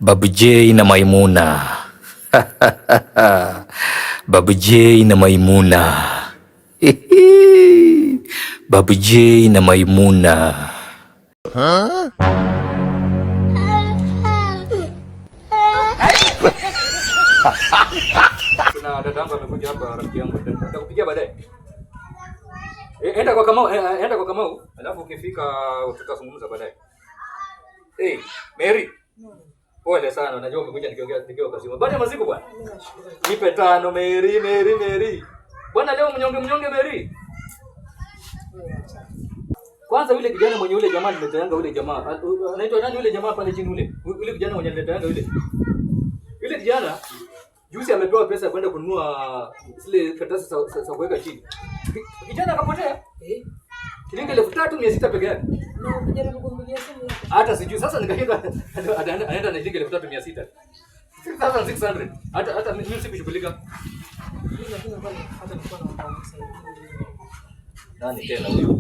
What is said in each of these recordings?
Babu J na Maimuna. Babu J na Maimuna. Babu J na Maimuna. Huh? Kuna dadangu amekuja hapa, rafiki yangu. Nitakupigia baadaye. Enda kwa Kamau, enda kwa Kamau, alafu ukifika tutazungumza baadaye. Hey, Mary. Pole sana, unajua umekuja nikiongea nikiwa kazini. Baada ya maziko bwana. Nipe tano Mary, Mary, Mary. Bwana leo mnyonge mnyonge Mary. Kwanza yule kijana mwenye yule jamaa niletayanga yule jamaa. Anaitwa nani yule jamaa pale chini yule? Yule kijana mwenye niletayanga yule. Yule kijana juzi amepewa pesa ya kwenda kununua zile karatasi za kuweka chini. Kijana akapotea. Eh? Shilingi 3,600 peke yake. Na ukijaribu kumpigia simu yako. Hata sijui sasa nikashinda anaenda na shilingi 3,600. 6,600. Hata mimi sikushughulika. Mimi lakini kwa hata nilikuwa naomba unisaidie. Nani tena huyo?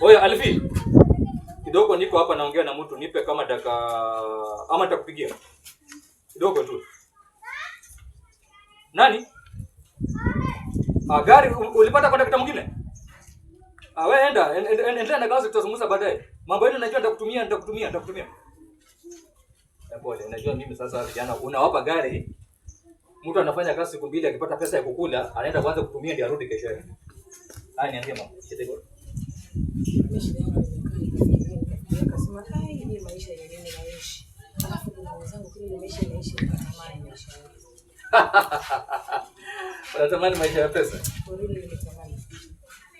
Oya Alfi. Kidogo niko hapa naongea na mtu, nipe kama dakika ama nitakupigia. Kidogo tu. Nani? Ah, gari ulipata kondakta mwingine? Ah, wewe enda, endelea na kazi, tutazungumza baadaye. Mambo yenu najua nitakutumia, nitakutumia, nitakutumia. Pole, unajua mimi sasa vijana unawapa gari. Mtu anafanya kazi siku mbili akipata pesa ya kukula, anaenda kwanza kutumia ndio arudi kesho yake. Haya, niambie mama. Shida iko. Mimi shida yangu nimekaa nikafikiria nikafikiria nikasema ai hii maisha ya nini naishi. Alafu kuna wenzangu kile ile maisha naishi nikatamani maisha yao. Unatamani maisha ya pesa? Kwa nini nimetamani?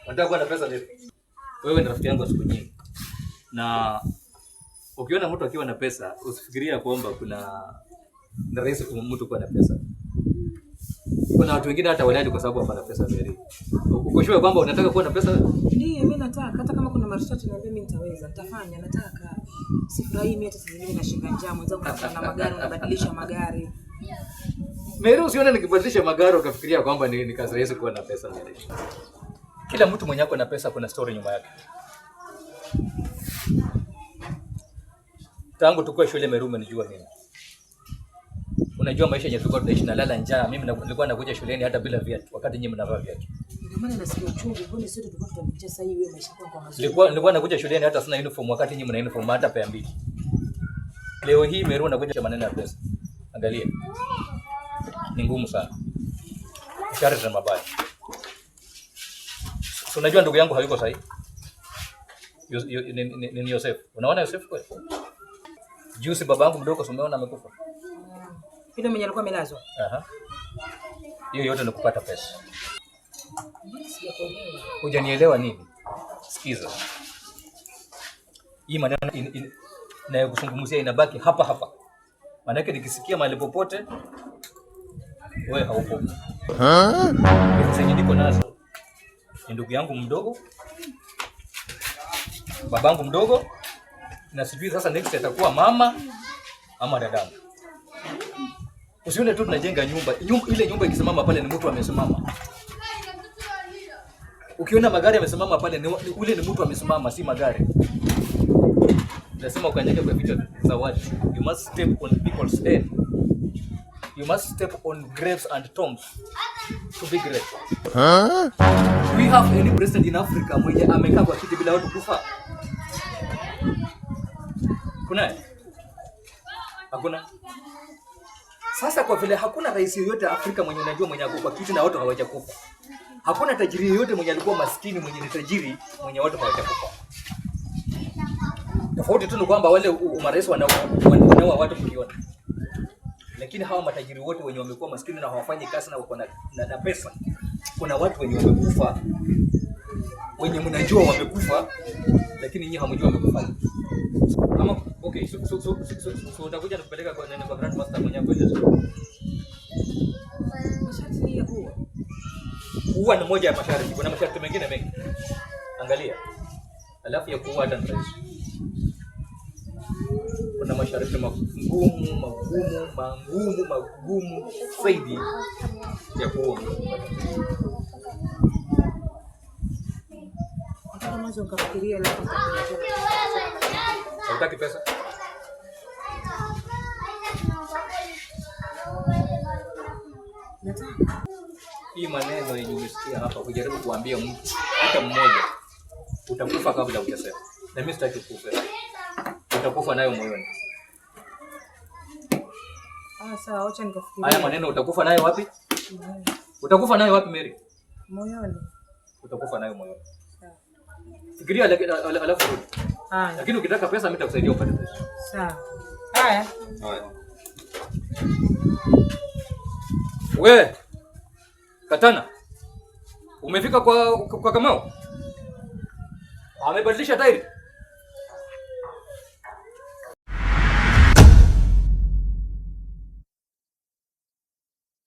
Unataka kuwa na pesa ndio? Wewe ni rafiki yangu wa siku nyingi. Na ukiona mtu akiwa na pesa, usifikiria kwamba kuna ni rahisi kwa mtu kuwa na pesa. Kuna watu wengine hata walali kwa sababu hapana pesa zaidi. Uko sure kwamba unataka kuwa na pesa? Ndiyo, mimi nataka hata kama kuna masharti niambie mimi nitaweza, nitafanya, nataka. Sifurahii mimi hata saa zingine nashika njaa, mwenzangu anafanya magari, unabadilisha magari. Mary, usione nikibadilisha magari ukafikiria kwamba ni kazi rahisi kuwa na pesa Mary. Kila mtu mwenye ako na pesa kuna story nyuma yake. Tangu tukue shule Mary, umenijua mimi. Unajua maisha yenye tulikuwa tunaishi, nalala njaa. Mimi nilikuwa nakuja shuleni hata bila viatu, wakati nyinyi mnavaa viatu. Ndio maana nasikia uchungu, mbona sote tulikuwa tunapitia sasa hivi wewe maisha yako kwa mazuri. Nilikuwa nakuja shuleni hata sina uniform, wakati nyinyi mna uniform hata pea mbili. Leo hii Mary unakuja maneno ya pesa. Angalia. Ni ngumu sana. Ishara za mabaya. So, unajua ndugu yangu hayuko sahihi. Ni Yosef. Unaona Yosef kweli? Juzi babangu mdogo si umeona amekufa. Yule mwenye alikuwa amelazwa. Aha. Hiyo yote ni kupata pesa. Mbona sijakuelewa? Hujanielewa nini? Sikiza. Hii maneno nayokuzungumzia inabaki hapa hapa. Maanake nikisikia mahali popote wewe haupo. Huh? Pesa zenye niko nazo ni ndugu yangu mdogo, babangu mdogo, na sijui sasa next atakuwa mama ama dadangu. Usione tu tunajenga nyumba. Ile nyumba ikisimama pale ni mtu amesimama. Ukiona magari yamesimama pale ule ni mtu amesimama, si magari. Lazima ukanyage kwa vichwa za watu. You must step on people's head. You must step on graves and tombs to be great. Huh? Do we have any president in Africa mwenye amekaa kwa kiti bila watu kufa? Kuna? Hakuna. Sasa kwa vile hakuna rais yoyote Afrika mwenye unajua mwenye ako kwa kiti na watu hawajakufa. Hakuna tajiri yoyote mwenye alikuwa maskini mwenye ni tajiri mwenye watu hawajakufa. Tofauti tu ni kwamba wale marais wanaua watu mkiona. Lakini hawa matajiri wote wenye wamekuwa maskini na hawafanyi kazi na wako na pesa. Kuna watu wenye wamekufa, wenye mnajua wamekufa, lakini nyinyi hamjui wamekufa. Ama okay, so utakuja nakupeleka kwa nani, kwa grandmaster mwenyewe kueleza. Masharti ni ya kuua. Kuua ni moja ya masharti, kuna masharti mengine mengi. Angalia. Alafu ya kuua hata ni rahisi. Kuna masharti magumu, magumu, magumu, magumu zaidi ya kuua. Nataka mwanzo nikafikiria alafu nitakuletea. Hautaki pesa? Hii maneno yenye umesikia hapa, kujaribu kuambia mtu hata mmoja, utakufa kabla hujasema. Na mimi sitaki ukufe. Utakufa nayo moyoni. Ah, sawa, wacha nikafikirie. Haya maneno utakufa nayo wapi? Moyoni. Utakufa nayo wapi, Mary? Moyoni. Utakufa nayo moyoni. Sawa. Fikiria alafu rudi. Haya, Lakini ukitaka pesa mimi nitakusaidia upate pesa. sawa. Haya. Haya. We Katana, umefika kwa Kamau? Amebadilisha tairi.